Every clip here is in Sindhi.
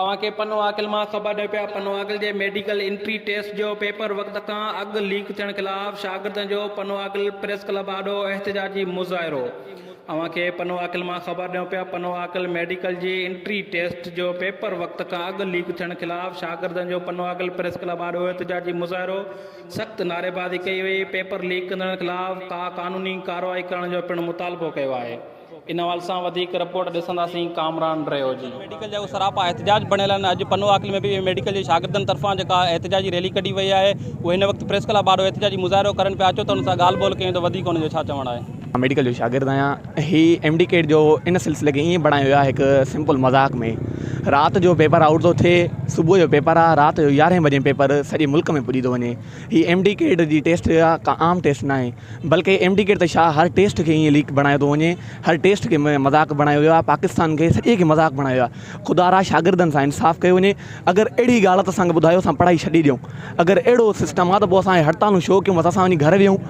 اوهان کي پنو عاقل مان خبر ڏيون پيا پنو عاقل جي ميڊيڪل انٽري ٽيسٽ جو پيپر وقت کان اڳ ليڪ ٿيڻ خلاف شاگردن جو پنو عاقل پريس ڪلب آڏو احتجاجي مظاهرو اوهان کي پنو عاقل مان خبر ڏيون پيا پنو عاقل ميڊيڪل جي انٽري ٽيسٽ جو پيپر وقت کان اڳ ليڪ ٿيڻ خلاف شاگردن جو پنو عاقل پريس ڪلب آڏو احتجاجي مظاهرو سخت نعريبازي ڪئي وئي پيپر ليڪ ڪندڙن خلاف ڪا قانوني ڪارروائي ڪرڻ جو پڻ مطالبو ڪيو آهي. ان حوالي سان وڌيڪ رپورٽ ڏسنداسين ڪامران ريو جي. ميڊيڪل جا اهي سراپا احتجاج بڻيل آهن اڄ پنو عاقل ۾ به ميڊيڪل جي شاگردن طرفان جيڪا احتجاجي ريلي ڪڍي وئي آهي اهي هن وقت پريس ڪلب آڏو احتجاجي مظاهرو ڪرن پيا اچو ته انهن سان ڳالهه ٻولهه ڪيون ته وڌيڪ انهن جو ڇا چوڻ آهي. مان ميڊيڪل جو شاگرد آهيان هي ايم ڊي ڪيٽ جو ان سلسلي کي ائين بڻايو ويو آهي هڪ سمپل مذاق ۾ رات جو پيپر آئوٽ ٿو ٿئي صبح جو پيپر آهي رات جو يارهين بجي پيپر سڄي ملڪ ۾ پڄي ٿو وڃي هي ايم ڊي ڪيٽ جي ٽيسٽ ڪا عام ٽيسٽ ناهي بلڪه ايم ڊي ڪيٽ ته ڇا هر ٽيسٽ کي ائين ليڪ بڻايو ٿو وڃي هر ٽيسٽ کي مذاق بڻايو ويو آهي پاڪستان کي سڄي کي مذاق بڻايو ويو آهي خدا را شاگردن سان انصاف ڪيو وڃي اگر اهڙي ڳالهه ته اسان کي ٻڌايو اسان پڙهائي ڇڏي ڏيون اگر اهڙو سسٽم آهي ته پوء اسان هڙتالون ڇو ڪيون بس اسان وڃي گهر ويهون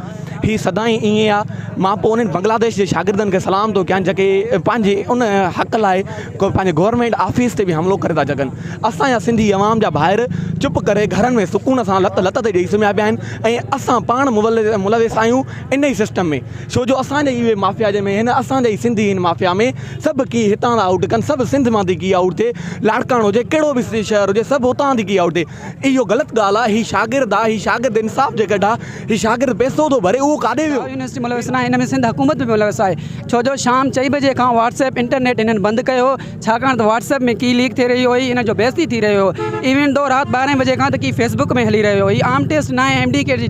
هي سدائين ائين آهي مان پوء انهن بنگلاديش جي شاگردن کي سلام ٿو ڪيان جيڪي پنهنجي ان حق لاء ڪو پنهنجي گورنمينٽ آفيس تي به حملو ڪري ٿا سگهن اسان جا سنڌي عوام جا ڀائر چپ ڪري گهرن ۾ سڪون سان لت لت تي ڏيئي سمهيا پيا آهن ۽ اسان پاڻ ملوث آهيون ان ئي سسٽم ۾ ڇو جو اسان جا ئي اهي مافيا جنهن ۾ هن اسان جا ئي سنڌي هن مافيا ۾ سڀ ڪي هتان ٿا آئوٽ ڪن سڀ سنڌ مان ٿي ڪي آئوٽ ٿئي لاڙڪاڻو هجي ڪهڙو به شهر هجي سڀ اتان ٿي ڪي آئوٽ ٿئي اهو غلط ڳالهه آهي هي شاگرد آهي هي شاگرد انصاف جي ڪڍ آهي هي شاگرد پئسو ٿو ڀري اهو ڪاڏي ويو. يونيورسٽي ملوث ناهي ان ۾ سنڌ حڪومت به ملوث آهي ڇو جو شام چئين بجي کان واٽس ايپ انٽرنيٽ هنن بند ڪيو هو ڇاڪاڻ ته واٽس ايپ ۾ ڪي ليڪ ٿي رهي هئي ان جو بيعزتي ٿي رهيو هو ايون دو رات ٻارهين بجي کان ته ڪي فيس بڪ ۾ هلي رهيو هو هي عام ٽيسٽ ناهي ايم ڊي ڪيٽ جي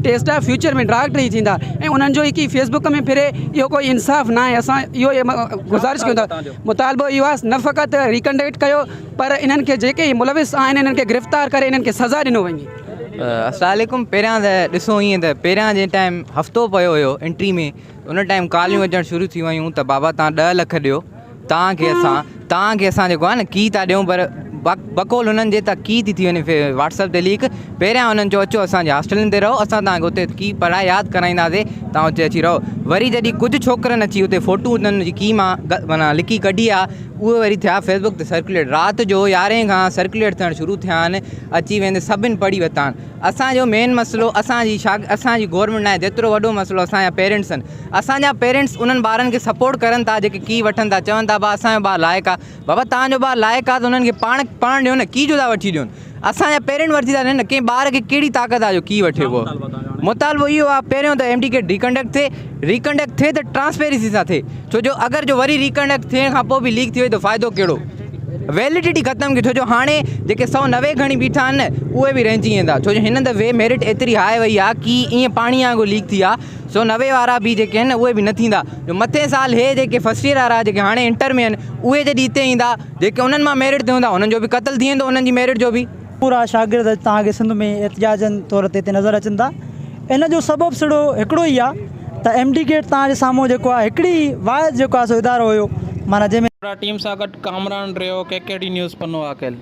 ٽيسٽ آهي فيوچر ۾ ڊاڪٽر ئي ٿيندا ۽ انهن جو ئي ڪي فيس بڪ ۾ ڦري اهو ڪوئي انصاف ناهي اسان اهو گذارش ڪيون ٿا مطالبو اهو آهي نه فقط ريڪنڊڪٽ ڪيو پر انهن کي جيڪي هي ملوث آهن انهن کي گرفتار ڪري انهن کي سزا ڏنو وڃي. السلام عليڪم پهريان ته ڏسو ائين ته پهريان جنهن ٽائيم هفتو پيو هيو انٽري ۾ ان ٽائيم ڪاليون اچڻ شروع ٿي ويون ته بابا تان ڏهه لک ڏيو تان کي اسان تان کي اسان جيڪو آهي نه ڪي ٿا ڏيون پر بقول هنن جي ته ڪي ٿي ٿي وڃي واٽس اپ تي ليڪ پهريان هنن چيو اچو اسان جي هاسٽلن تي رهو اسان تان کي اتي ڪي پڙهائي ياد ڪرائينداسي تان اتي اچي رهو وري جڏهن ڪجهه ڇوڪرن اچي اتي فوٽو انهن جي ڪي مان معنيٰ لڪي ڪڍي آ اهي وري ٿيا فيس بڪ تي سرڪيوليٽ رات جو يارهين کان سرڪيوليٽ ٿيڻ شروع ٿيا آهن اچي ويندي سڀن پڙهي ورتا آهن اسان جو مين مسئلو اسان جي شاگ اسان جي گورنمينٽ ناهي جيترو وڏو مسئلو اسان جا پيرنٽس آهن اسان جا پيرنٽس انهن ٻارن کي سپورٽ ڪرن ٿا جيڪي ڪي وٺن ٿا چون ٿا ڀا اسان جو ٻار لائق آهي بابا توهان جو ٻار لائق آهي ته انهن کي پاڻ پڙهڻ ڏيو نه ڪي جو ٿا وٺي ڏيون اسان جا پيرنٽ وٺي ٿا ڏين نه ڪنهن ٻار کي ڪهڙي طاقت آهي جو ڪي وٺي پوء مطالبو اهو آهي پهريون ته ايم ڊي ڪيٽ ريڪنڊڪٽ ٿئي ريڪنڊڪٽ ٿئي ته ٽرانسپيرنسي سان ٿئي ڇو جو اگر جو وري ريڪنڊڪٽ ٿيڻ کان پوء به ليڪ ٿي وئي ته فائدو ڪهڙو ويلڊٽي ختم ٿي ڇو جو هاڻي جيڪي 190 کڻي بيٺا آهن نه اهي به رهجي ويندا ڇو جو هن دفعي ميرٽ ايتري هاء وئي آهي ڪي ائين پاڻي وانگر ليڪ ٿي آهي 190 وارا به جيڪي آهن اهي به نه ٿيندا جو مٿين سال هي جيڪي فرسٽ ايئر وارا جيڪي هاڻي انٽر ۾ آهن اهي جڏهن هتي ايندا جيڪي انهن مان ميرٽ تي هوندا انهن جو به قتل ٿي ويندو انهن جي ميرٽ جو به. پورا شاگرد اڄ توهان کي سنڌ ۾ احتجاجن طور تي هتي نظر اچن ٿا ان جو سبب سڙو هڪڙو ئي آهي ته ايم ڊي گيٽ توهان جي سامهون جيڪو آهي هڪڙي واحد جيڪو آهي سو ادارو هيو معنيٰ جنهن ۾. ٽيم سان گڏ Kamran Reho K K D news Pano Aqil.